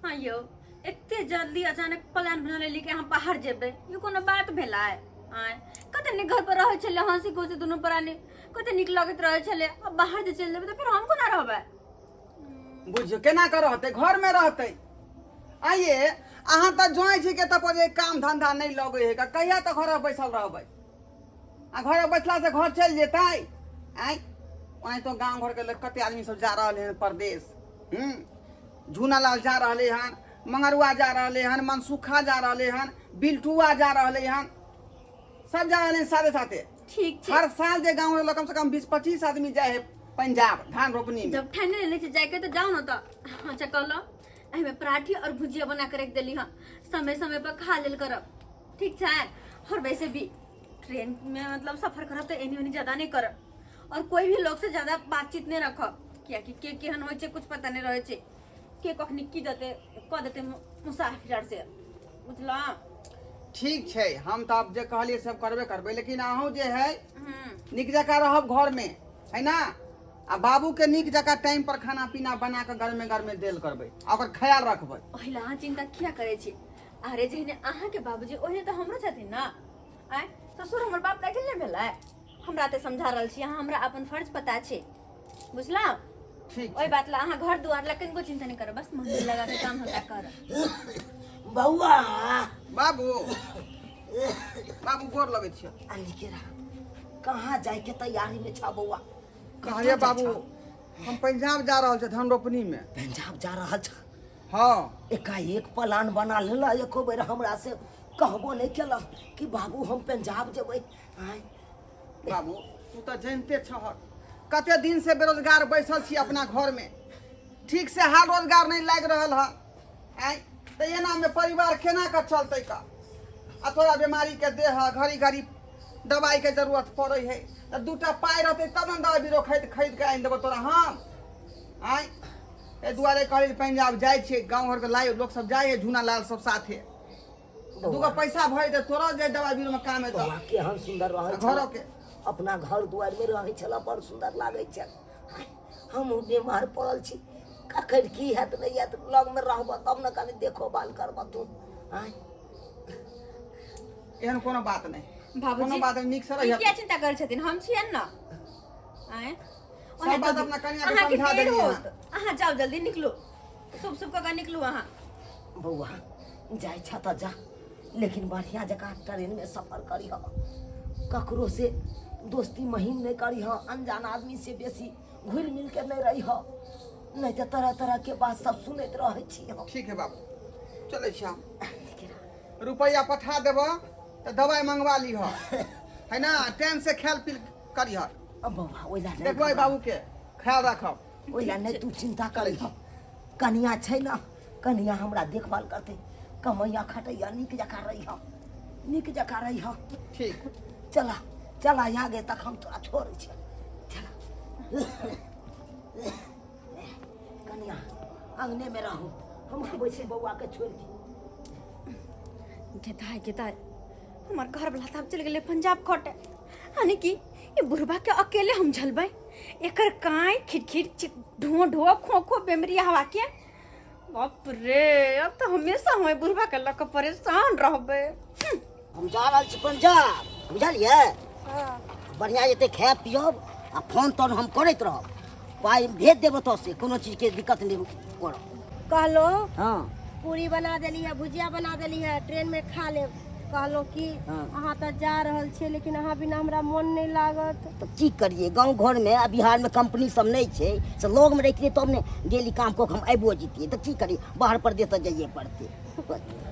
हाँ यौ, एते जल्दी अचानक प्लान बना लेली कि हम बाहर जेबै, ई कोनो बात भेलै? आँय, कते नीक घर पर रहै छलै, हँसी खुशी दुनू प्राणी, कते नीक लगैत रहै छलै। अब बाहर जे चलि जेबै तऽ फेर हम कोना रहबै? बुझियौ केना कऽ रहतै, घरमे रहतै। आइए अहाँ तऽ जोइ छी के तब जे काम धंधा नहि लगै है, कहिया तऽ घर बैसल रहबै? आ घर बैसला से घर चलि जेतै? आँय, ओनाहितो गाँव घरके लोक कते आदमी सब जा रहल हन परदेश। झूनालाल जा रहले हन, मंगरुआ जा रहले हन, मनसुखा जा रहले हन, बिल्टुआ जा रहले हन, सब जा रहले हन साथे साथे। ठीक छै। हर साल जे गाँव लोग कम से कम 20-25 आदमी जाए है पंजाब धान रोपनी में। जब ठाने लेने छै जाके तो जाओ ना। तो अच्छा कहलो, एहिमे पराठी और भुजिया बना के रख देली हँ, समय समय पर खा लेल करब, ठीक छै? और वैसे भी ट्रेन में मतलब सफर करब तो एनी ओनी ज्यादा नहीं करब और कोई भी लोग से ज्यादा बातचीत नहीं रखब, कियाकि के केहन होइ छै कुछ पता नहीं रहै छै, के कखनी की देते कऽ देते मुसाफिर आर से, बुझलहुँ? ठीक छै, हम तऽ आब जे कहलियै सब करबे करबै, लेकिन अहूँ जे है नीक जकाँ रहब घरमे, है ना? आ बाबूके नीक जकाँ टाइम पर खाना पीना बना कऽ गरमे गरमे देल करबै आ ओकर ख्याल रखबै। ओहि लए अहाँ चिन्ता किया करै छी? अरे जहने अहाँके बाबूजी ओहने तऽ हमरो छथिन ने। आँय, ससुर हमर बाप तऽ अकेले भेलै। हमरा तऽ समझा रहल छी अहाँ, हमरा अपन फर्ज पता छै, बुझलहुँ? ठीक। ओहि बात ला अहाँ घर दुआर ला कनिको चिंता नहीं करब, बस मन लगा के काम धंधा करब। बौआ। बाबू, बाबू, गोर लगै छियै। आ निके रह। कहाँ जाय के तैयारी में छा बौआ? कहलियै बाबू, हम पंजाब जा रहल छी धान रोपनी में। पंजाब जा रहल छा? हाँ। एकाएक प्लान बना लेला, एको बेर हमरा से कहबो नहीं केला कि बाबू हम पंजाब जेबै। आँय बाबू, तू तऽ जनिते छहक कते दिन से बेरोजगार बैसल छी अपना घर में, ठीक से हाल रोजगार नहीं लागि रहल है। आँय, तऽ एना में परिवार केना कऽ चलतै का? आ तोरा बीमारी के देह है, घड़ी घड़ी दवाई के जरूरत पड़ै है, तऽ दूटा पाइ रहतै तब ने दवाइ बीरो खरीद खरीद के आनि देबो तोरा हम। आँय, एहि दुआरे कहली पंजाब जाइ छियै, गाँव घरके लाइ लोक सब जाइ है, झूना लाल सब साथे, दूगो पैसा भरि दे तोरा जे दवाइ बीरो में काम हेतौ। बौआ केहन सुंदर रहै घरो छल के। अपना घर दुआर में रहै छल, बड़ सुंदर लागै छल। हमहूँ बीमार पड़ल छी, कखन की हैत नहि हैत, लग में रहब तब ने कनि देखो भाल करब तू। आँय एहन कोनो बात नहि, बाबूजी, कोनो बात नहि, नीक से ई रहिए। किया चिंता करै छथिन? हम छियनि ने। आँय, सब बात अपना कनिया के अहाँके समझा देर देलियै। होत, अहाँ जाउ, जल्दी निकलू, शुभ शुभ कऽ कऽ निकलू अहाँ। बौआ जाइ छ तऽ जा, लेकिन बढ़िया जकाँ ट्रेनमे सफर करिह, ककरो से दोस्ती महीन नहि करिह, अनजान आदमी से बेसी घुलि मिल के नहि रहिह, नहि तऽ तरह तरह के बात सब सुनैत रहै छी हम। ठीक है बाबू, चलै छी हम। रुपैआ पठा देब तऽ दवाइ मंगवा लीह, है ना? टाइम से खायल पील करिह। अब बौआ ओहि ला नहि देखबै बाबूके ख्याल राखब। ओहि ला नहि तू चिंता करिह, कनिया छै ने, कनिया हमरा देखभाल करतै। कमैया खटैया, नीक जकाँ रहिह, नीक जकाँ रहिह। ठीक। चला चला आगे तक हम तोरा छोड़ै छियै, चला। कनिया अंगने में रहू, हम आबै छी बौआ के छोड़ि के। गेदाय गेदाय, हमर घर वाला तऽ आब चलि गेलै पंजाब खटे, यानी कि ई बुढ़बा के अकेले हम झलबै, एकर काँय खिटखिट चिक ढो ढो खो खो बेमरी हवा के। बाप रे, अब तऽ हमेशा हम एहि बुढ़बा के लऽ कऽ परेशान रहबै। हम जा रहल छी पंजाब, बुझलियै? बढ़िआँ जेतै खायब पियब आ फोन तोन हम करैत रहब, पाइ भेज देब ओतऽ से, कोनो चीजके दिक्कत नहि करब। कहलो हाँ। पूरी बना देली है, भुजिया बना देली है, ट्रेन में खा लेब। कहलो कि हाँ। अहाँ तऽ जा रहल छियै, लेकिन अहाँ बिना हमरा मन नहि लागत। तऽ की करियै, गाँव घरमे आ बिहारमे कंपनी सब नहि छै, से लगमे रहितियै तब ने डेली काम कऽ कऽ हम आबिओ जैतियै। तऽ की करियै, बाहर परदेश तऽ जाइए पड़तै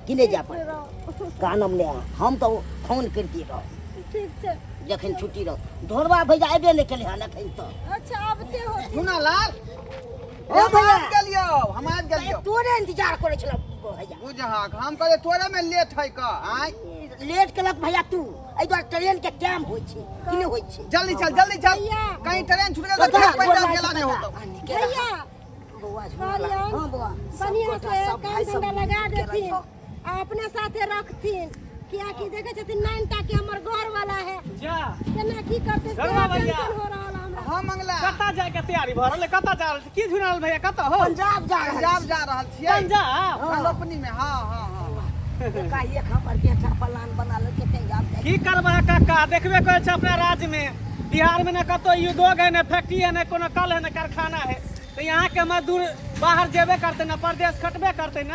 कि नहि जाय पड़तै? कानम नहि, हम तऽ फोन करितियै रहब ठीक छै। जखन छुट्टी रह। ढोरबा भैया अयबे नहि केलै हन एखन तऽ। अच्छा, आबते हो। झूना लाल। ओ भैया। आबि गेलियौ, हम आबि गेलियौ। तोरे इंतजार करै छलौ भैया। बुझहक, हम कहलियै तोरे में लेट है का। आँय, लेट केलक भैया तू, एहि दुआरे ट्रेन के टाइम होइ छै कि नहि होइ छै? जल्दी चल, जल्दी चल, भैया। कहीं ट्रेन छूट गेल तऽ कतऽ फेर पंजाब गोर गेला नहि होतौ। भैया। बौआ झूला। कहलियनि, हाँ बौआ, बढ़िया सबगोटा से सब काम भाई सब धंधा लगा मिल के देथिन रहिहऽ। आ अपना साथे रखथिन, कियाकि देखै छथिन नाइन टा के हमर घर वाला है, जा केना की करते से धन्यवाद भैया। टेंशन हो रहल है हमरा। हाँ मंगला। कतऽ जाय के तैयारी भऽ रहल है? कतऽ जा रहल छी? की झुनाल भैया कतऽ हो? पंजाब जा रहल पंजाब जा रहल छियै। पंजाब? हाँ, रोपनी में। हाँ हाँ हाँ। एकाएक हमर बेटा प्लान बना लेलकै पंजाब जाय। की करबै काका, देखबे करै छै अपना राज्य में, बिहार में न कतौ उद्योग है, न फैक्ट्री है, न कोनो कल है, न कारखाना है, तऽ यहाँ के मजदूर बाहर जेबे करतै न, परदेश खटबे करतै न।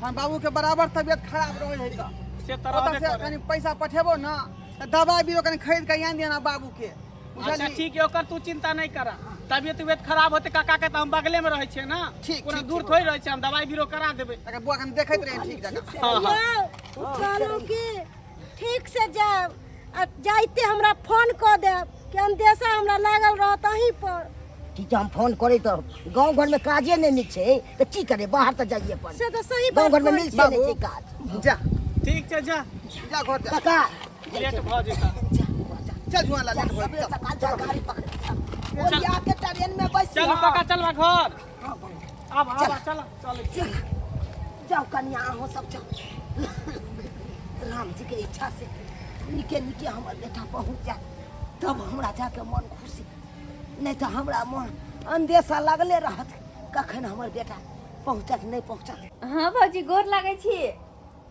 हम बाबू के बराबर तबियत खराब रहे है तऽ से तऽ ओतऽ रहबे से करे। कनि पैसा पठेबो न तऽ दवाई बीरो कनि खरीद के आनि दिअ ना बाबू के। अच्छा बुझलियै? ठीक है, ओकर तू चिंता नहीं कर। तबियत उबियत खराब होते काका के तऽ हम बगले में रहै छियै ना, ठीक, कोनो ठीक, दूर ठीक। थोड़ी रहै छियै, हम दवाई बीरो करा देबै। तकर बौआ कनि देखैत रही ठीक जकाँ। हाँ हाँ। यौ कहलहुँ कि ठीक से जायब आ जाइते हमरा फोन कऽ देब कि अंदेशा हमरा लागल रहत अहीं पर। ठीक छै, हम फोन करैत रहब। गाँव घरमे काजे नहि नीक छै तऽ की करे, बाहर तऽ जाइए पड़तै। से तऽ सही गाँव बात घरमे कहै मिलते बाबू। नहि छै काज। जा। ठीक छै, जा। जा घर जा। काका लेट भऽ जेतै। जा बौआ, जा। चल जुआ ला जा, लेट भऽ सबेरे चल। सकाल जा, गाड़ी पकड़ के चल। ओरिया के ट्रेन में बैस। चलू काका, चलबा घर। हाँ, बौआ। आब आब चल चल। चल जाओ कनिया, अहूँ सब जाओ। राम जी के इच्छा से निके निके हमर बेटा पहुँच जाए तब हमरा जाके मन खुशी, नहीं तो हमरा मन अंदेशा लगले रहत कखन हमर बेटा पहुँचत नहीं पहुँचत। हाँ भौजी, गोर लागै छी।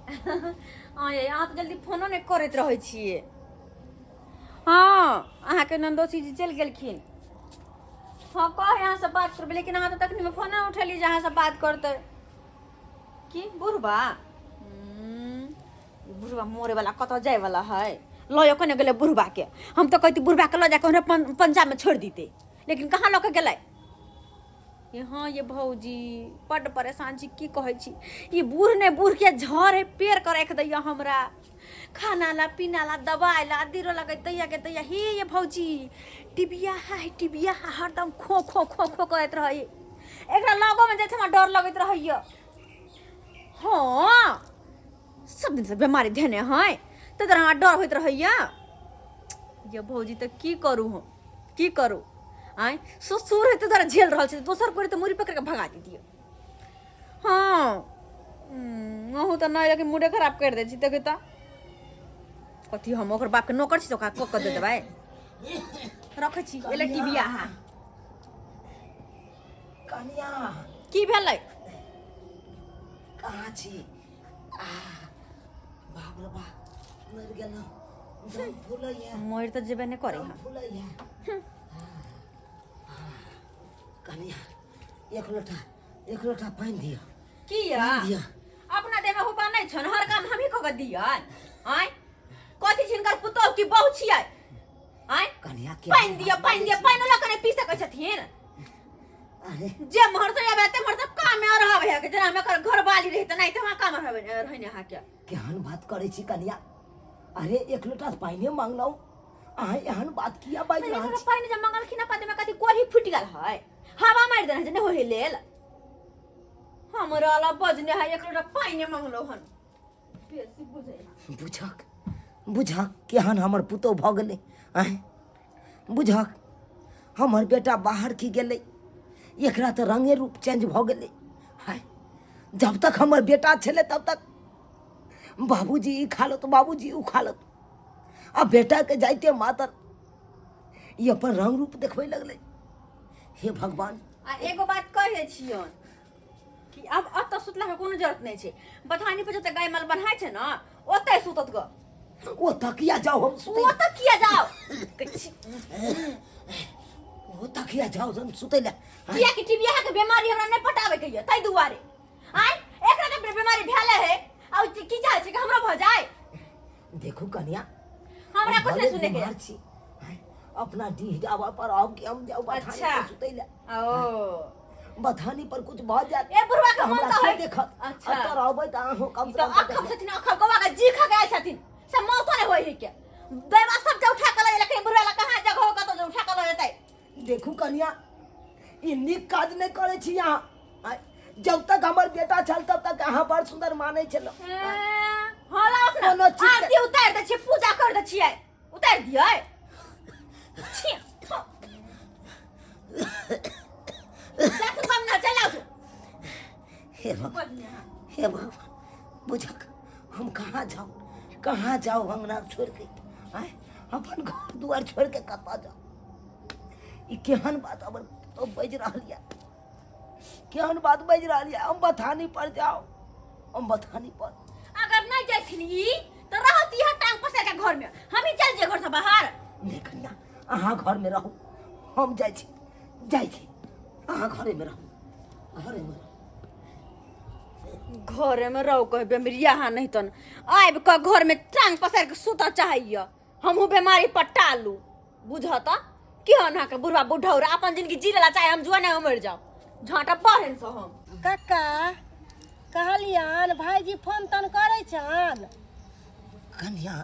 अहाँ तऽ जल्दी फोनो नहि करैत रहै छियै। हाँ, अहाँके नन्दोसी जी चलि गेलखिन। हाँ कह अहाँसँ बात करबै, लेकिन अहाँ तऽ तखनीमे फोनो नहि उठेलियै जे अहाँसँ बात करतै। की बुढ़बा? बुढ़बा मरे वाला कतऽ जाय वाला है? लऽ कने गेलै बुढ़बा के। हम तऽ कहती बुढ़बा के लऽ जाके हमरा पंजाब में छोड़ि दितै, लेकिन कहाँ लऽ के गेलै? ये हाँ ये भौजी, बड्ड परेशान छी। की कहै छी, ई बूढ़ ने बूढ़ के झड़ है पेड़ के राखि दैया हमरा। खाना ला, पीना ला, दवाई ला, दीरो लगे दैया के दैया। हे ये भौजी, टिबिया है टिबिया है, हरदम खो खो खो खो करैत रहै। एकरा लगो में जाइ छै हमरा डर लगैत रहैया। हाँ सब दिन से बीमारी धेने है तऽ तोरा हमरा डर होइत रहैया। ये भौजी, तऽ की करू हम, की करू? आँय, ससुर है तऽ तोरा झेल रहल छै, दोसर कोइ तऽ मुड़ी पकड़ के भगा दितियै। हाँ अहूँ तऽ नहि, लेकिन मूडे खराब करि दै छी। देखै तऽ कथी हम ओकर बापके नौकर छी तऽ ओकरा कऽ कऽ दे देबै? रखै छी एलै टीवी। अहाँ कनिया, की भेलै? कहाँ छी? आ बाप रे बाप, मरि गेलहुँ, दम फूलैया। मरि तऽ जेबे नहि करै। दम हँ फूलैया। कनिया, एक लोटा पानि दिअ। किया? पानि दिअ। अपना देहमे हुबा नहि छन, हर काम हमही कऽ कऽ दियै? आँय, कथी छिनकर पुतोहु की बहु छियै? आँय, कनिया के पानि दिअ, पानि दिअ। पानि लऽ कऽ नहि पी सकै छथिन? अरे जे महर से आबै ते महर से काम में रहबै है के, जेना हम एकर घरवाली रही तऽ नहि तऽ हमरा काम रहबै रहै ने अहाँके। केहन बात करै छी कनिया? अरे एक लोटा पानिए मांगलहुँ, अहाँ एहन बात किया बाजि रहल छी? पानि जे मंगलखिन अपन में कथी कोढ़ी फूटि गेल है? हवा मारि देने जे नहि होय लेल। हमरा ला बजने है, एक लोटा पानि मंगलो हन। बेसी बुझै है। बुझक बुझक केहन हमर पुतोह भऽ गेलै। आँय बुझक, हमर बेटा बाहर की गेलै, एकरा तऽ रंगे रूप चेंज भऽ गेलै। हाय, जब तक हमर बेटा छलै तब तक बाबूजी ई खा लत, बाबूजी ओ खा लत, आ बेटाके जाइते मातर ई अपन रंग रूप देखबै लगलै। हे भगवान। आ एगो बात कहै छियन कि आब एतऽ सुतलाके कोनो जरूरत नहि छै। बथानी पर जतऽ गाय माल बन्हाइ छै ने, ओतै सुतत ग। ओ तकिया जाओ हम सुतै। ओ तऽ किया जाओ? ओ तकिया जाओ हम सुतै ले। किया कि टीबी के बीमारी हमरा नहि पटाबै के ये ताहि दुआरे। आय एकरा के बीमारी भेले है आ की चाहै छै कि हमरो भऽ जाय? देखू कन्या, हमरा कुछ नहीं सुने के। बीमार छी, अपना डीह जावा पर आब कि हम जाऊ बथानी अच्छा। पर सुतै ले। ओ बथानी पर कुछ भऽ जायत ए बुढ़वा के तऽ मन हमरा तऽ के है। देखत? अच्छा। एतऽ रहबै तऽ अहूँ कम ई से तऽ कम तऽ अखब देखब। छथिन, अखब गवा के जी खा के आयल छथिन से मौतो नहि होइ है के। दैवा सबके उठा के लऽ जाइ, लेकिन बुढ़वा ला कहाँ जगह हो कतौ जे उठा के लऽ जेतै? देखू कन्या, ई नीक काज नहि करै छी अहाँ। आँय, जब तक हमर बेटा छल तब तक अहाँ बड़ सुंदर मानै छलहुँ। हँ लाओ ने। कोनो चीज के- आरती उतारि दै छियै, पूजा कर दै छियै, उतारि दियै। छी, थु। जा तू कम ना चल आओ तू। हे भगवान, हे भगवान, बुझक हम कहाँ जाऊँ, कहाँ जाऊँ? अंगना छोड़ के आँय, अपन घर दुआर छोड़ के कतऽ जाऊँ? ई केहन बात हमर पुतहु बाजि रहल यऽ, केहन बात बाजि रहल यऽ। हम बथानी पर जाउ, हम बथानी पर अगर नहीं जाथिन ई तो रहत यहाँ टांग पसार के घर में, हम ही चल जे घर से बाहर। नहीं कन्या, अहाँ घर में रहू, हम जाइ छी, जाइ छी, अहाँ घरे में रहू, घरे में रहू। घरे में रहो कहे बेमरिया हाँ नहीं तन आबि कऽ घर में टांग पसार के सुतऽ चाहैया, हमहूँ बीमारी पर टालू बुझत केहन अहाँके बुढ़वा बुढ़ौरा अपन जिंदगी जी लेला चाहे हम जुआ नहीं मरि जाओ झाँटा पढ़न से हम। कक्का कहलियन भाईजी फोन तोन करै छन? कन्या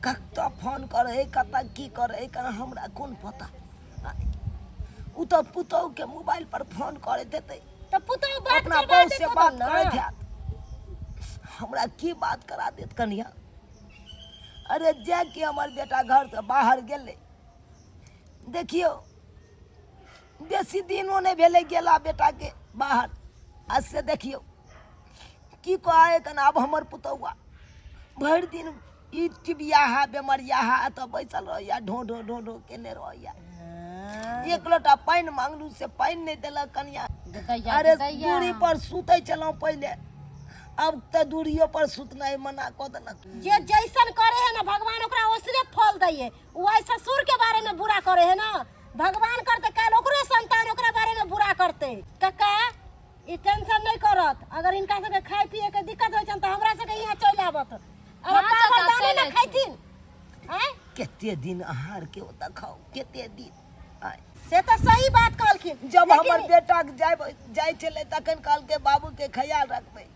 कतऽ फोन करै, कतऽ की करै, कहाँ हमरा कोन पता। उ तऽ पुतहु के मोबाइल पर फोन करैत हेतै। तऽ पुतहु बात अपना करबा बहू देत से तब बात ने। करैत हैत, हमरा की बात करा देत कन्या। अरे जे कि हमर बेटा घर से बाहर गेलै, देखियौ बेसी दिनो नहि भेलै गेला बेटाके बाहर, आ से देखियौ की कहै कन। आब हमर पुतहुआ भरि दिन ई टिबियाहा बेमरियाहा एतऽ बैसल रहैया, ढो ढो ढो ढो केने रहैया। एक लोटा पानि मांगलू से पानि नहि देलक कनिया। अरे दूरी पर सुतै छलहुँ पहिले, अब तऽ दूरियो पर सुतनाइ मना कऽ देलक। जे जैसन करे है ना भगवान ओकरा ओसने फल दैये। उ आइ ससुर के बारे में बुरा करे है ना, भगवान करते काल्हि ओकरो संतान ओकरा बारे में बुरा करते। कक्का ई टेंशन नहीं करत, अगर इनका सबके खाए पिए के दिक्कत होइ छन तऽ हमरा सबके यहाँ चलि आबत। अरे हाँ, पावर चाचा, दाने ना चलि खैथिन। आँय? कते दिन अहाँ आरके ओतऽ खाउ, कते दिन? आँय? से तऽ सही बात कहलखिन। जब लेकिन हमर बेटा जाइ छलै तखन कहलकै बाबूके ख्याल रखबै,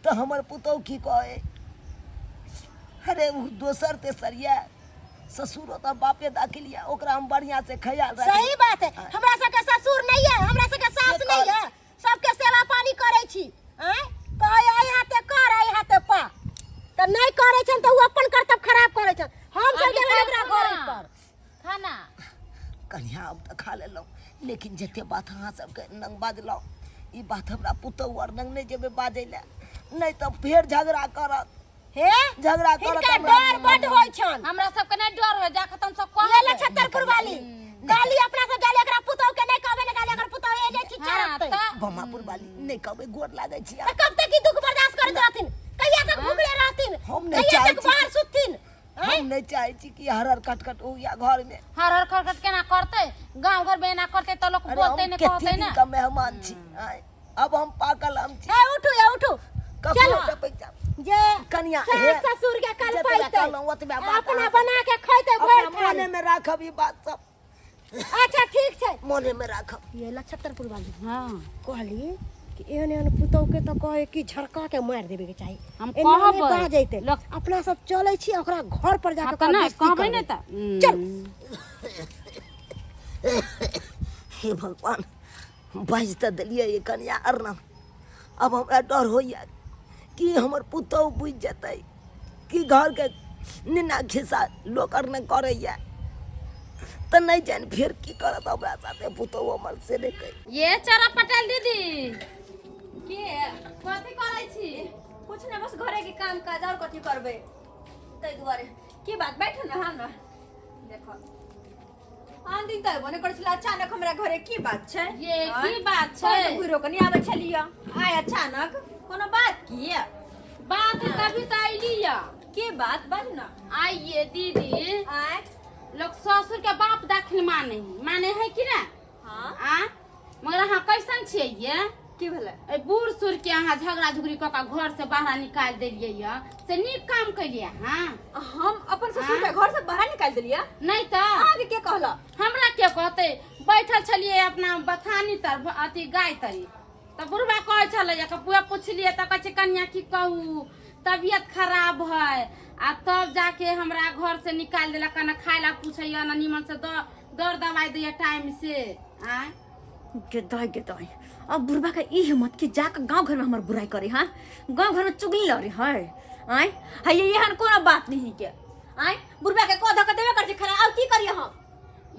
तऽ हमर पुतहु की कहै, अरे ओ दोसर तेसर यऽ, ससुरो तऽ बापे दाखिल यऽ, ओकरा हम बढ़िआँ से ख्याल रखबै। सही बात है, हमरा सबके ससुर नहीं है, हमरा सबके सास से नहीं है, सबके सेवा पानी करै छी। आँय कहै आइ हाथे कर आइ हाथे पा, तऽ नहीं करै छन तऽ उ अपन कर्तव्य खराब करै छन। हम सब अभी जेबै ओकरा खाना। घर पर खाना कन्या अब तऽ खा लेलहुँ, लेकिन जते बात अहाँ सबके नंग बाजलहुँ ई बात हमरा पुतहु आर नंग नहि जेबै बाजै लए, नहि तऽ फेर झगड़ा करत। हे झगड़ा करत। हिनका हमरा डर बड होइ छन। हमरा सबके नहि डर होइ, जाके हम सब ये कहबै। लछत्तर कुरवाली गाली अपना सब गाली एकरा पुतहु के नहीं कहबै ने गाली, अगर पुतहु एने चिच्चा हाँ, रखतै। तऽ बमापुर वाली नहीं कहबै, गोर लागै छी। तऽ कब तक ई दुख बर्दाश्त करैत रहथिन? कहिया तक भूखले रहथिन? हम नहि कहिया चाहै तक छी। बाहर सुतथिन? हम नहीं चाहे छी कि हर हर कटकट हो या घर में। हर हर खटखट केना करतै? गांव घर में एना करतै तऽ लोक अरे बोलतै हम ने कते कहतै दिन ने। का मेहमान छी, आँय, अब हम पाकल आम छी। ए उठू, ए उठू, कखनो चलू। टपकि जाब। जे कनिया, सास हे, ससुर के कल जतबे पैतै, कहलहुँ ओतबे बात अपना अहाँ बना के खैतै भरि अपना थारी। मोने में राखब ई बात सब। अच्छा ठीक छै, मोने में राखब। ये लछत्तरपुर वाली हाँ कहली कि एहन एहन पुतहु के तऽ कहे कि झड़का के मारि देबे के चाही। हम एना नहि कहबै। बाजैते। अपना सब चलै छी ओकरा घर पर जाके हाँ, तऽ नहि बेइज्जती कहबै ने करबै। तऽ चल। हे भगवान, बाजि तऽ देलियै ये कनिया अरना, अब हमरा डर होइए कि हमर पुतहु बुझि जेतै कि घरके निन्ना खिस्सा लोक आर नहि करैए, तऽ नहि जानि फेर की करत हमरा साथे पुतहु हमर, से नहि कहि। ये चरा पटेल दीदी के कथी करै छी? कुछ नहीं, बस घरे के काम काज और कथी करबै, ताहि दुआरे। की बात? बैठो ना। हाँ ना, देखो आन दिन तऽ एबो नहि करै छलै, अचानक हमरा घरे की बात छै? ये आँय? की बात छै? तऽ घुरो कनि आबै छलियै, आइ अचानक कोनो बात की? बात है तभी तऽ अयली या। की बात, बाजू ना। आइए दीदी, आय लोग ससुर के बाप दाखिल माने है, माने है कि ना? हाँ। आ मगर अहाँ कैसन छियै ये? की भेलै? ए बूढ़ सूढ़ के अहाँ झगड़ा झुगड़ी कऽ के घर से बाहर निकालि देलियै ये, से नीक काम केलियै अहाँ? हम अपन ससुर के घर से बाहर निकालि देलियै? नहि तऽ अहाँके के कहलक? हमरा के कहतै, बैठल छलियै अपना बथानी तर अथी गाय तरी, तऽ बुढ़बा कहै छलै कि पूरा पुछलियै तऽ कहै छै कनिया की कहू तबियत खराब है, आ तब जाके हमरा घर से निकालि देलक, ना खाय ला पूछैया ना नीमन से दर दवाई दैया टाइम से। आँय गेदाय गेदाय, अब बुढ़बा के ई हिम्मत कि जाके गांव घर में हमर बुराई करे? हाँ, गांव घर में चुगली लड़े है। आँय है, ये एहन कोनो बात नहीं के। आँय बुढ़बा के कह धक्का देबे कर छै खरा, अब की करिए हम?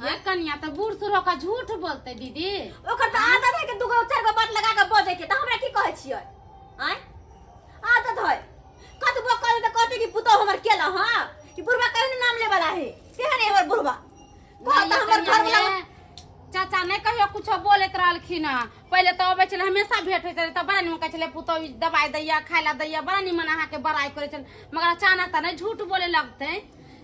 ये कनिया तऽ बूढ़ सूढ़ होकर झूठ बोलते दीदी। ओकर तऽ आदत है कि दूगो चार गो बात लगा के बजै के, तऽ हमरा की कहै छियै? आँय आदत है, कतबो कहबै तऽ कहतै कि पुतोह हमर केला। हाँ, कि बुढ़बा कहियो नहि नाम ले वाला है, तेहन है हमर बुढ़बा। कह तऽ हमर घर वाला चाचा नहि कहियो कुछो बोलैत रहलखिन हँ। पहिले तऽ अबै छलै, हमेशा भेंट होइत छलै, तऽ बड़ा निमन कहै छलै, पुतहु ई दबाइ दैया, खाय ला दैया, बड़ा निमन अहाँके बड़ाइ करै छलै। मगर अचानक तऽ नहि झूठ बोले लगतै।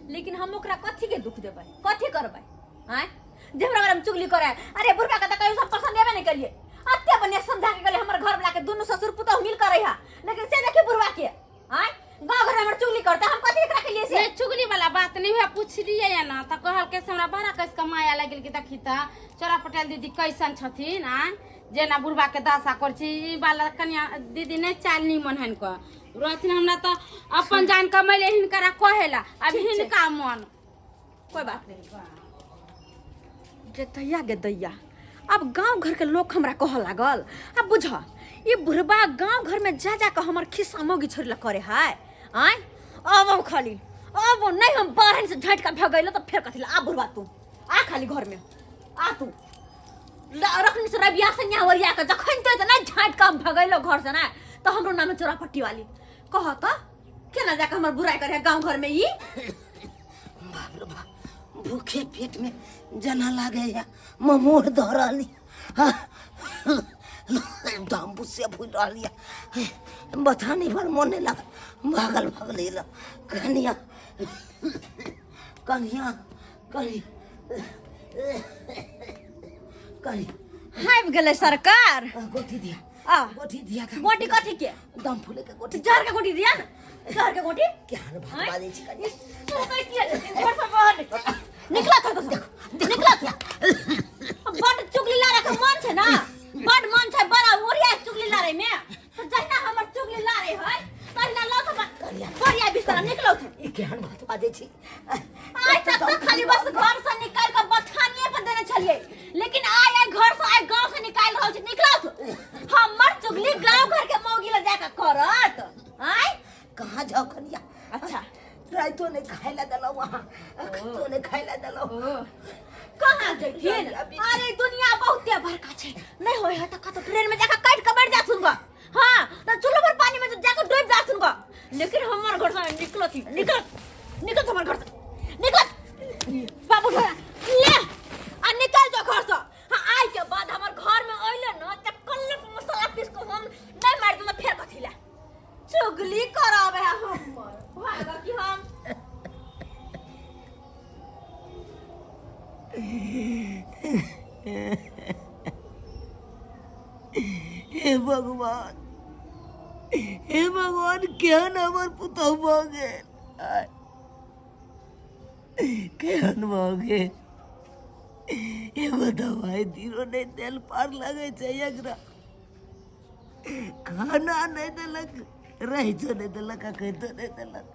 लेकिन हम ओकरा कथी के दुख देबै, कथी करबै आँय जे हमरा बारे में चुगली करे? अरे बुढ़बा के तऽ कहियो सब पसंद एबे नहीं करिए। अते बढ़िया समझा के गेलै हमर घर वाला के, दुनू ससुर पुतहु मिल करे हा, लेकिन से देखी बुढ़बा के आँय गाँव घर में हमर चुगली करता, हम कथी एकरा के लिए से नहीं, चुगली वाला बात नहीं हुआ। पूछलिए या ना तऽ कहलकै से हमरा बड़ा कस के माया लागि गेल कि देखी तऽ चोरा पटेल दीदी कैसन छथिन आँय, जेना बुढ़बा के दशा करै छी। ई वाला कनिया दीदी नहि चाल निमन हन कऽ रहथिन। हमरा तऽ अपन जान कमैले हिनकरा कहेला अब हिनका मन कोई बात नहीं गे दैया, गे दैया, अब गांव घर के लोग हमरा कह लागल। अब बुझ ये बुढ़बा गांव घर में जा जा के हमर खिस्सा मौगी छोड़ला करे है आय। अब हम खाली अब नहीं, हम बाहर से झटका भगैलो तो फेर कथी ला? आ बुढ़बा तू आ, खाली घर में आ तू। रखनी से रबिया से यहाँ ओरिया के जखन ते नहीं झाँट के हम भगैलो घर से ना तो हमरो नाम है चोरा पट्टी वाली। कह तो केना जाके हमर बुराई करे गांव घर में ई? बाप रे बाप, भूखे पेट में जना लागे या ममोर धऽ रहल दम से फूल रहल यऽ। बथानी पर मोन नहि लागल, भागल भागल एलहुँ। कनिया, कनिया, कनिया, कनिया। आबि गेलै सरकार। गोटी दिया। आ गोटी दिया। गोटी कथी के? दम फूले के गोटी। जहर के गोटी दिया ना, जहर के गोटी। केहन भात बाजै छी कनिया? घर से बाहर निकला था, निकला था। बड चुगली लारे के मन छै ना, बड मन छै बड़ा ओरिया चुगली लारे में। तो जहिना हमर चुगली लारे है तहिना लौ तो बढ़िया बिस्तर निकलो थे। ई केहन बात बाजै छी? आइ तक तो खाली बस घर से निकाल के बथानिए पर देने छलिए, लेकिन आइ आइ घर से, आइ गांव से निकाल रहल छी। निकलो तो हमर चुगली गांव घर के मौगी ल जाके करत आइ। कहाँ जाओ कनिया? अच्छा। राइतो नहीं खाय ला देलहुँ अहाँ, अखनो नहीं खाय ला देलहुँ। कहाँ जैथिन? अरे दुनिया बहुते बड़का छै, नहीं होय है त कतौ ट्रेन में जाके काट के बैठ जाथुन ग। हाँ त चूल्हा पर पानी में जाके डूब जाथुन ग, लेकिन हमर घर से निकलत ही निकलत, निकलत हमर घर से निकलत। बाबू ढोरा ले आ निकल जो घर से। हाँ आइ के बाद हमर घर में अइले न त कल्ले पर मसाला पीस के हम नहीं मार देम फेर कथी ला चुगली कराबे है हमर भागा कि हम। हे भगवान, हे भगवान, केहन हमर पुतहु भऽ गेल आय, केहन भऽ गेल? एगो दवाइ दिरो नहि देल पार लगै छै एकरा। खाना नहि देलक, रहितो नहि देलक आ खैतो नहि देलक।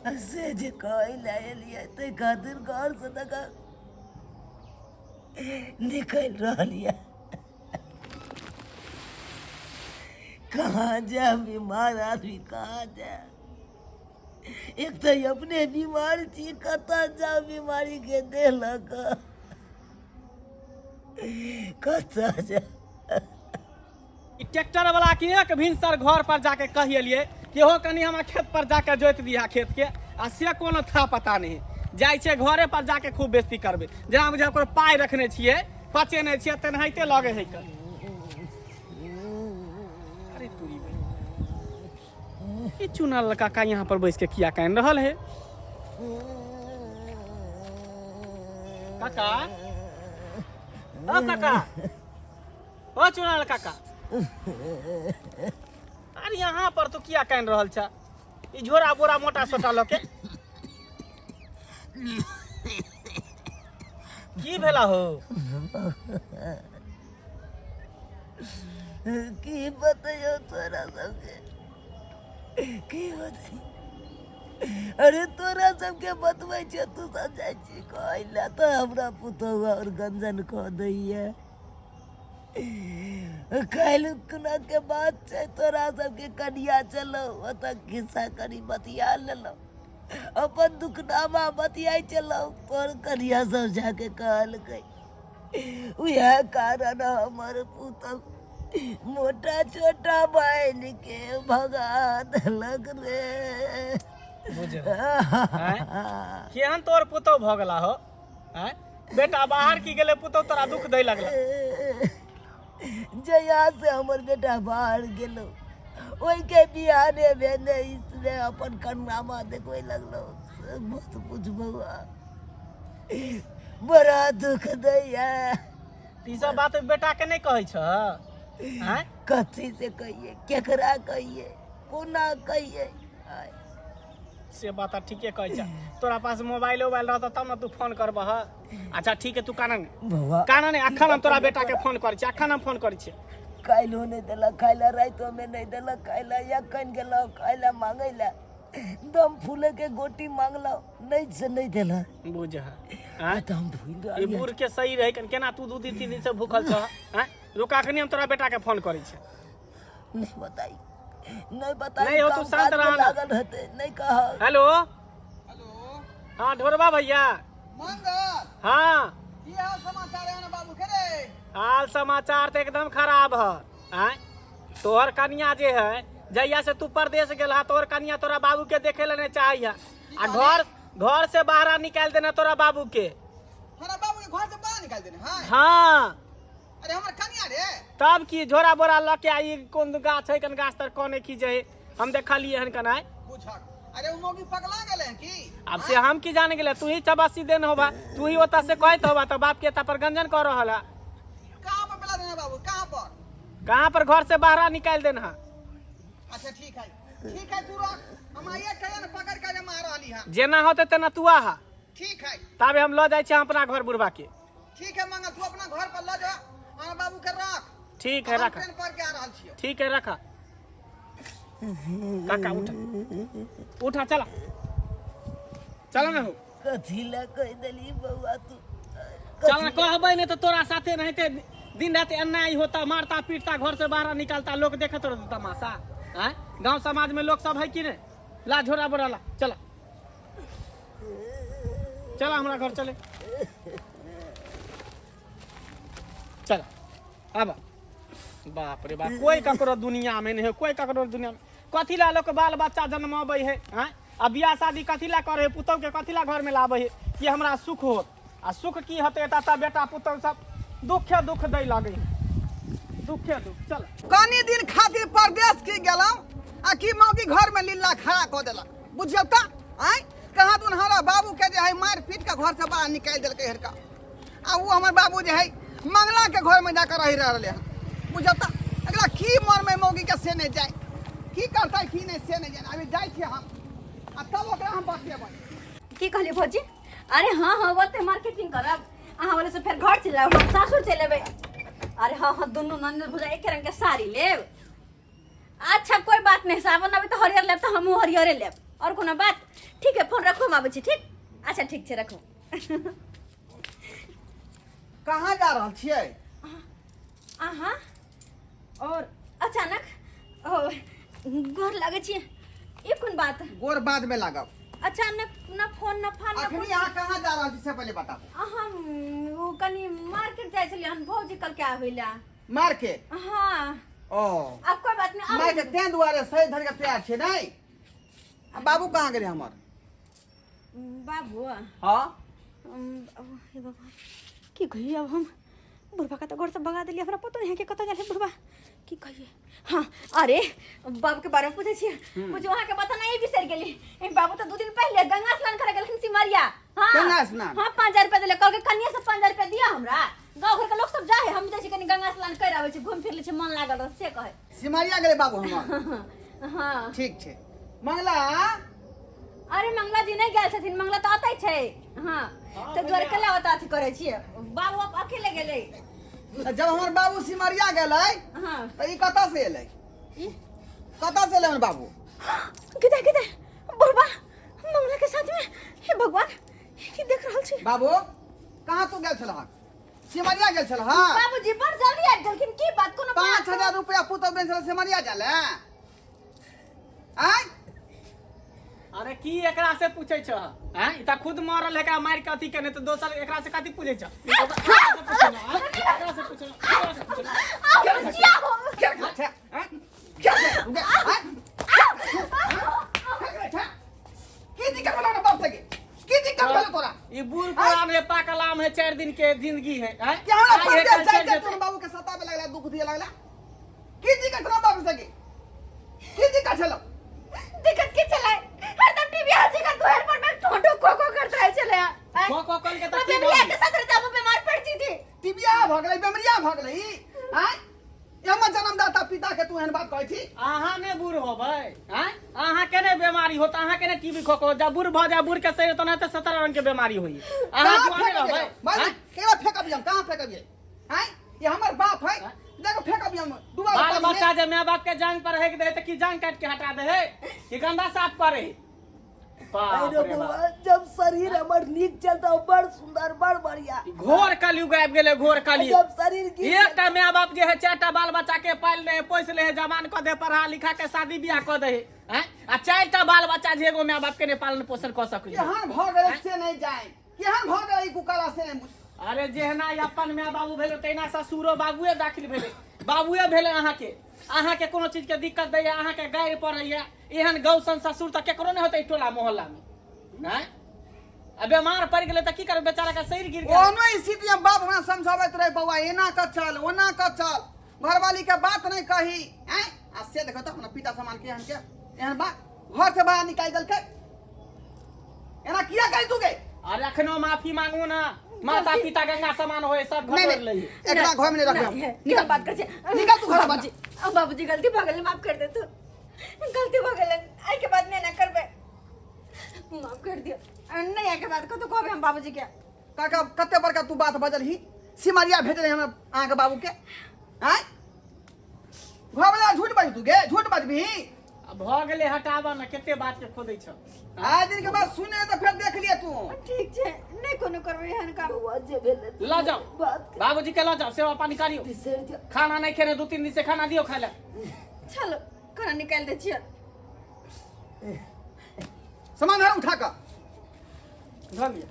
आ से जे कहै लए एलियै ताहि खातिर घरसँ तऽ निकलि रहल यऽ। कहाँ जायब? बीमार आदमी कहाँ जायब? एक तऽ अपने बीमार छी, कतऽ जाउ बीमारीके देह लऽ कऽ, कतऽ जाउ? ई ट्रैक्टर वाला के एक भिनसर घर पर जाके कहि एलियै कि हो कनि हमरा खेत पर जाके जोति दिहा खेत के, आ से कोनो था पता नहीं। जाइ छै घरे पर जाके खूब बेइज्जती करबै, जेना बुझाय ओकर पाइ रखने छियै, पचेने छियै, तेनाहिते लगे है कर। अरे तुरी बहिन, ई चुनल काका यहाँ पर बैस के किया कान रहल है? काका, ओ काका, ओ चुनाल काका, अरे यहाँ पर तो किया कान रहल छ ई झोरा बोरा मोटा सोटा लके? की भेला हो? की बतैयौ तोरा सबके, की बतैयौ? अरे तोरा सबके बतबै छियौ, तू सब जाइ छी कहै लए तऽ हमरा पुतहु आओर गंजन कऽ दैये। काल्हि खुना के बात छै, तोरा सबके कनिया चलौ ओतऽ खिस्सा करी बतिया लेलहुँ, अपन दुखनामा बतियाइ छलहुँ, तोर कनिया सब जाके कहलकै। उएह कारण हमर पुतहु मोटा छोटा बहिनके भगा देलक रे। बुझ आँय? केहन तोर पुतौ भऽ गेला हो आँय? बेटा बाहर की गेलै पुतौ तोरा दुख दै लगला जहिया से हमर बेटा बाहर गेलो ओहिके बिहाने भेने इसने अपन करनामा देखबै लगलो मत पूछ बौआ बड़ा दुख दैया ई सब बात बेटा के नहि कहै छह आँय? कथी से कहिए केकरा कहिए कोना कहिए आय। से बात ठीके कहै छ तोरा पास मोबाइल उबाइल रहता तब ने तू फोन करबह अच्छा ठीक है तू काना नहि बौआ काना नहि अखन हम तोरा बेटा के फोन करै छी अखन हम फोन करै छी काल्हिो नहि देलक खाय लए रातिओमे नहि देलक खाय लए एखन गेलहुँ खाय लए मांगै लए दम फूले के गोटी मांगलहुँ नहि से नहि देलक बुझ आ तऽ हम भूलि ई रहलियै बूढ़ के सही रहै कन केना तू 2 दिन 3 दिन से भूखल छह आँय रुक अखनी हम तोरा बेटा के फोन करै छी नहीं बताई नहीं बताई नहीं हो, तू काम शांत काज में रहा ना। लागल रहते नहीं कहा हेलो हेलो हाँ ढोरबा भैया मंगल हाँ की हाल समाचार है ना बाबू के रे हाल समाचार तो एकदम खराब है आँय तोहर कनिया जे है जहिया से तू परदेश गेल हा तोहर कनिया तोरा बाबू के देखे ले नहीं चाही है आ घर घर से बाहर निकाल देना तोरा बाबू के हमरा बाबू के घर से बाहर निकाल देने हाँ हाँ अरे हमर कनिया रे तब की झोरा बोरा लऽ के आई कोन गाछ है कन गाछ तर कोने की जे हम देखलिए हन कनाय पूछक अरे उ मौगी पगला गेले हैं की अब से हम की जाने गेले तू ही चबासी देन होबा तू ही ओता से कहत होबा तो बाप के ता पर गंजन कर रहल है कहाँ पर पेला देना बाबू कहाँ पर कहाँ पर घर से बाहर निकाल देना है अच्छा ठीक है ठीक है तू रख हम आइए कहिया ना पकड़ के हम आ रहली हां जेना होते तेना तू आहा ठीक है ताबे हम लऽ जाइ छी अपना घर बुढ़बा के ठीक है मंगल तू अपना घर पर ल जा हमरा बाबू के रख ठीक है हम रखा ट्रेन पर के आ रहल छियो ठीक है रखा काका उठा उठा चला चला ना हो कथी ला कह देली बौआ तू चल ना कहबै नहीं तो तोरा साथे रहते दिन रात अन्याय होता मारता पीटता घर से बाहर निकालता लोग देखत रहता तमाशा आँय गांव समाज में लोग सब है कि नहीं ला झोरा बोरा ला चला चला हमरा घर चले चल आब बाप रे बाप कोई ककरो दुनिया में नहीं है कोई ककरो दुनिया में कथी ला लोग बाल बच्चा जन्माबै है आँय आ बियाह शादी कथी ला करे है पुतहु के कथी ला घर में लाबै है कि हमरा सुख होत आ सुख की होतै एतऽ तऽ बेटा पुतहु सब दुखे दुख दै लागै है दुखे दुख चल कनी दिन खातिर परदेश की गेलहुँ आ की मौगी घर में लीला खड़ा कऽ देलक बुझियौ तऽ आँय कहाँ दुन हमरा बाबू के जे है मारि पीट के घर से बाहर निकालि देलकै हरका आ ओ हमर बाबू जे है मंगला के घर में जाकर रहि रहलै हन बुझियौ तऽ एकरा की मन में मौगी के से नहि जाय की करतै की नहि से नहि जाने अभी जाइ छियै हम आ तब ओकरा हम बतेबै की कहलियै भौजी अरे हाँ हाँ ओते मार्केटिंग करब अहाँ वाले से फेर घर चलि आयब हम सासुर चलि एबै अरे हाँ हाँ दुनू ननद भौजा एके रंग के साड़ी लेब अच्छा कोई बात नहीं सावन अभी तो हरियर लेब तऽ हमहूँ हरियरे लेब और कोनो बात ठीक है फोन रखू हम आबै छी ठीक अच्छा ठीक छै रखू कहाँ जा रहल छियै अहाँ और अचानक ओ गोर लागै छी ई कोन बात गोर बाद में लागब अचानक न फोन न फान न अखनी अहाँ कहाँ जा रहल छी से पहिले बताबू हम ओ कनी मार्केट जाइ छलियै हन भौजी कल के आबै ला मार्केट हाँ ओ आब कोई बात नहीं आब मार्केट तें दुआरे सही धरि के तैयार छै नहि आ बाबू कहाँ गेलै हमर बाबू हाँ हे भगवान की कहिए अब हम बुढ़बा का तो घर से भगा दिलियै हमरा पतो नहीं है कि कतऽ गेल है बुढ़बा की कहिए हाँ अरे बाबू के बारे में पूछै छियै मुझे वहाँ के पता नहीं बिसरि गेली ए, बाबू तो 2 दिन पहले गंगा स्नान करे गेलखिन सिमरिया हाँ गंगा स्नान? हाँ 5000 रुपया देले कहलकै कनिया से 5000 रुपया दिया हमरा गाँव घर के लोग सब जाए हम जाइ छी कनी गंगा स्नान कर आबै छी घूम फिर लै छी मन लागल रहत से कहै सिमरिया गेलै बाबू हमर हाँ ठीक छै मंगला अरे मंगला जी नहि गेल छथिन मंगला तऽ अतै छै हाँ तऽ दुआरे केला ओतऽ अथी करै छियै बाबू आब अकेले गेलै तऽ जब हमर बाबू सिमरिया गेलै हाँ तऽ ई कतऽ से एलै ई कतऽ से एलै हमर बाबू किधर किधर बुढ़बा मंगला के साथ में हे भगवान की देख रहल छी बाबू कहाँ तू गेल छलह सिमरिया गेल छलह बाबूजी बड़ जल्दी आबि गेलखिन की बात कोनो बात 5000 रुपया पुतहु देने छल सिमरिया जाले आँय अरे की एकरा से पूछै छ हैं ई त खुद मरल है मार के अथी केने त दोसर एकरा से कथी पूछै छ एकरा से पूछै न, आँय? एकरा से पूछै न, एकरा से पूछै न। क्या छै आँय? क्या छै? रुके, आँय? क्या छै? दिन के जिंदगी है आँय? कि हमरा आइ हे परदेश काल्हि जाइते चलि जेतै। तोहर बाबू के सताबे लगला, दुख दिए लगला। की दिक्कत छलो बाबू से? की दिक्कत छलो? दिक्कत की चले, हरदम टीवी हाजी का दुआर पर में ठोठो को को करत रहे चले। को को कर के तऽ की बीमारिया भऽ के साथ रहता, हम बीमार पड़ जी थी। टिबिया भऽ गेलै, बेमरिया भऽ गेलै आँय? हमर जन्मदाता पिता के तू एहन बात कहै छी? अहाँ ने बूढ़ होबै आँय? अहाँ के ने बीमारी होत, अहाँ के ने टीबी खोखो, जब बूढ़ भऽ जाय, बूढ़ के शरीर तो नहीं 17 रंग के बीमारी होई। अहाँ कहाँ जुआने फेंकबियै? रहबै। बाबू, आँय? केकरा फेंकबियै हम? कहाँ फेंकबियै आँय? ये हमर बाप है, देखो फेंकबियै हम डुबा बाल बच्चा जे माय बाप के जांग पर हेक दे तऽ की जांग काटि के हटा दे है कि गंदा साफ करे? बाप अरे रे बौआ, बाप। जब शरीर हमर नीक चलता, बड़ सुंदर, बड़ बढ़िया। घोर कलयुग आबि गेलै, घोर कलयुग। जब शरीर गिर एकटा माय बाप जे है 4टा बाल बच्चा के पालि ले है, पोसि ले है, जवान कऽ दे, पढ़ा लिखा के शादी बियाह कऽ दे है, आँय? आ 4टा बाल बच्चा जे एगो माय बाप के नहि पालन पोषण कऽ सकैए। केहन भऽ गेलै से नहि जाय, केहन भऽ गेलै ई कुकला से नहि बुझ। अरे जेहना ई अपन माय बाबू भेलै तहिना ससुरो बाबुए दाखिल भेलै, बाबुए भेलै। अहाँके कोनो चीजके दिक्कत दैया, अहाँके गारि पड़ैया, एहन गौसन ससुर तऽ केकरो नहि होतै टोला मोहल्ला मे। नहि आ बेमार पड़ि गेलै तऽ की करबै? बेचारा के शरीर गिर गेलै। ओहनो स्थिति में बाप हमरा समझाबैत रहे, बौआ एना कऽ चल, ओना कऽ चल, घरवाली के बात नहीं कही। आँय, आ से देखो तऽ अपना पिता समान के एहन के एहन बात, घर से बाहर निकालि देलकै। एना किया करी तू गे? अरे अखनो माफी मांगू ना, माता पिता गंगा समान होए सब नहीं घटोर नहीं लई। एकरा घर में नहीं रखब। निकल, निकल। बात कर छे। निकल तू घर से। बाबूजी, अब बाबूजी गलती भऽ गेलै, माफ कर दे तू, गलती भऽ गेलै, आइ के बाद नहि एना करबै, माफ कर दियौ। नहि, आइ के बाद कतौ कहबै हम बाबूजी के। काका, कते बड़का तू बात बजलही, सिमरिया भेजले हमरा अहाँके बाबू के। आँय, घर वाला झूठ बाजू तू गे? झूठ बाजबही? आ भऽ गेलै, हटाबऽ ने, कते बात के खोदै छ। आइ दिन के बाद सुने तऽ फेर देख लिअ तू। ठीक छै, नहि कोनो करबै एहन काम। बौआ, जे भेलै लऽ जाओ। बात के बाबूजी के लऽ जाओ, सेवा पानी करियौ। बिसरि जा। खाना नहि खेने 2-3 दिन से, खाना दियौ खाय लए। चलो, खाना निकालि दै छियै। सामान धर उठा कऽ। धऽ लिअ,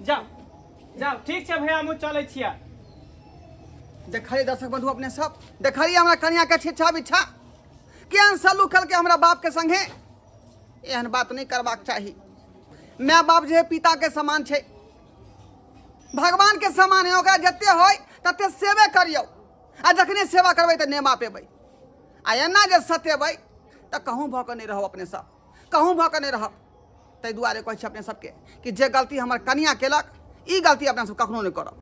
जाओ जाओ। ठीक छै भैया, हमहूँ चलै छियै। देखलियै दर्शक बंधु अपने सब, देखलियै हमरा कनिया के छिच्छा बिच्छा केहन सलूक केलकै हमरा बाप के संगे। एहन बात नहि करबाक चाही। माय बाप जे है पिता के समान छै, भगवान के समान है, ओकरा जते होय तते सेवे करियौ, आ जखने सेवा करबै तऽ नेमा पेबै, आ एना जे सतेबै तऽ कहूँ भऽ कऽ नहि रहब अपने सब, कहूँ भऽ कऽ नहि रहब। ताहि दुआरे कहै छी अपने सबके कि जे गलती हमर कनिया केलक, ई गलती अपना सब कखनो नहि करब।